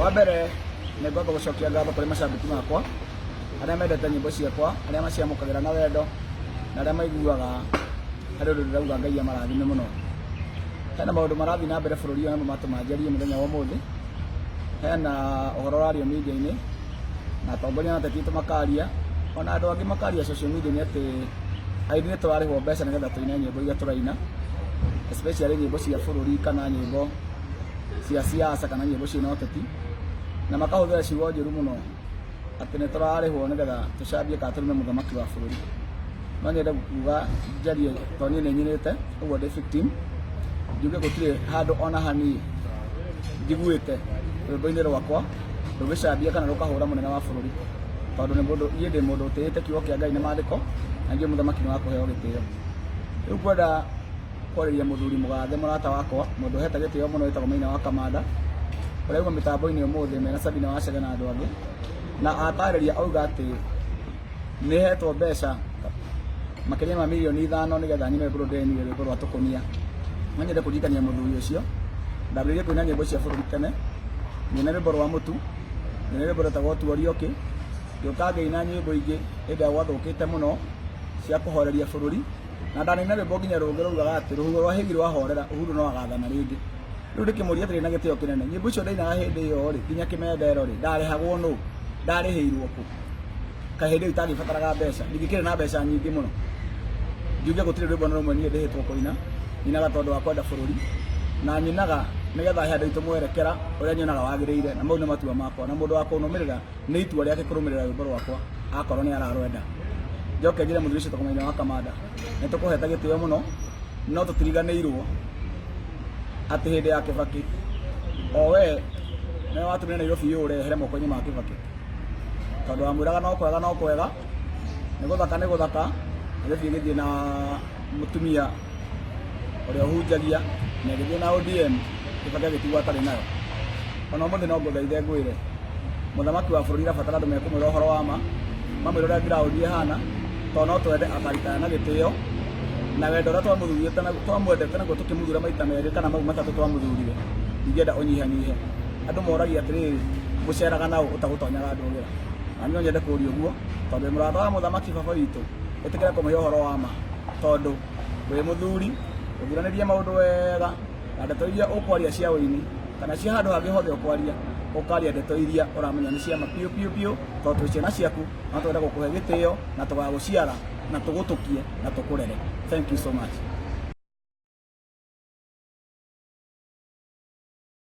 Wa mbere nĩ ngwamba gũcokia ngatho kũrĩ macambĩki makwa arĩa mendete nyĩmbo ciakwa, arĩa maciamũkagĩra na wendo na arĩa maiguaga harĩ ũndũ ndĩrauga Ngai amarathime mũno. Hena maũndũ marathiĩ na mbere bũrũri ũyũ nĩmo matũma njarie mũthenya wa ũmũthĩ. Hena ũhoro ũrario media-inĩ na atongoria na ateti aitũ makaria ona andũ angĩ makaria social media-inĩ atĩ aini nĩ tũrarĩhwo mbeca nĩgetha tũine nyĩmbo iria tũraina, especially nyĩmbo cia bũrũri kana nyĩmbo cia siasa kana nyĩmbo ciĩna ũteti, na makahũthĩra ciugo njũru mũno atĩ nĩ tũrarĩhwo nĩgetha tũcambie kana tũrume mũthamaki wa bũrũri. No nyende kuga njarie tondũ niĩ nĩ nyinĩte ũguo ndĩ victim, njuge gũtirĩ handũ ona hanini njiguĩte rwĩmbo-inĩ rwakwa rũgĩcambia kana rũkahũra mũnene wa bũrũri, tondũ nĩ mũndũ niĩ ndĩ mũndũ ũtĩĩte kiugo kĩa Ngai na maandĩko, na ndiũĩ mũthamaki nĩ wa kũheo gĩtĩo. Rĩu ngwenda kwarĩria mũthuri mũgathe mũrata wakwa, mũndũ ũhete gĩtĩo mũno wĩtagwo Maina wa Kamanda, ũrĩa auma mĩtambo-inĩ ũmũthĩ mena Sabina Wachege na andũ angĩ, na atarĩria auga atĩ nĩ hetwo mbeca makĩria ma mirioni 5 nĩgetha nyine rwĩmbo rũrũ ndĩrainire, rwĩmbo rwa tũkũnia. No nyende kũririkania mũthuri ũcio ndambĩrĩirie kũina nyĩmbo cia bũrũri tene, ngĩina rwĩmbo rwa mũtu, ngĩina rwĩmbo rwetagwo tuorio kĩ, ngĩũka ngĩina nyĩmbo ingĩ hĩndĩ ĩrĩa gwathũkĩte mũno cia kũhoreria bũrũri. Na ndanina rwĩmbo nginya rũngĩ rũugaga atĩ rũhuho rwa hĩgi rwahorera, Uhuru no agathana rĩngĩ. Rĩu ndĩkĩmũria atĩrĩ na gĩtĩo kĩnene, nyĩmbo icio ndainaga hĩndĩ ĩyo rĩ, nginya kĩmendero rĩ, ndarĩhagwo nũ? Ndarĩhĩirwo kũ? Kaĩ hĩndĩ ĩyo itangĩbataraga mbeca? Ndingĩkĩrĩ na mbeca nyingĩ mũno. Njuge gũtirĩ rwĩmbo na rũmwe niĩ ndĩhĩtwo kũina, nyinaga tondũ wa kwenda bũrũri, na nyinaga nĩgetha he andũ aitũ mwerekera ũrĩa nyonaga wagĩrĩire, na mau nĩ matua makwa, na mũndũ wa kũnũmĩrĩra nĩ itua rĩake kũrũmĩrĩra rwĩmbo rwakwa akorwo nĩ ararwenda. Njoke njĩre mũthuri ũcio Maina wa Kamanda, nĩ tũkũhete gĩtĩo mũno, no tũtiriganĩirwo atĩ hĩndĩ ya Kĩbakĩ o we nĩwe watũmire Nairobi yũre yehere moko-inĩ ma Kĩbakĩ, tondũ wamwĩraga no kwega no kwega, nĩ gũthaka nĩ gũthaka, Nairobi ĩgĩthiĩ na mũtumia ũrĩa ũhunjagia na ĩgĩthiĩ na ODM, Kĩbakĩ agĩtigwo atarĩ nayo. Ona ũmũthĩ no ngũthaithe ngwĩre, mũthamaki wa bũrũri arabatara andũ mekũmwĩra ũhoro wa ma, mamwĩre ũrĩa ground ĩhana, tondũ no twende akaritaya na gĩtĩo na wendo ũrĩa twamũthurĩte naguo, twamwendete naguo tũkĩmũthura maita merĩ kana mau matatũ twamũthurire, ndingĩenda ũnyihanyihe. Andũ moragia atĩrĩrĩ, mũceraga naũ ũtagũtonyaga ndũgĩra? Na niĩ no nyende kũria ũguo, tondũ wĩ mũrata wa mũthamaki baba witũ, ĩtĩkĩra kũmũhe ũhoro wa ma, tondũ wĩ mũthuri, ũthuranĩrie maũndũ wega, na ndeto iria ũkwaria cia ũini kana cia handũ hangĩ hothe ũkwaria, ũkaria ndeto iria ũramenya nĩ cia ma biũ biũ biũ, tondũ twĩ ciana ciaku no twende gũkũhe gĩtĩo na tũgagũciara na tũgũtũkie na tũkũrere. Thank you so much.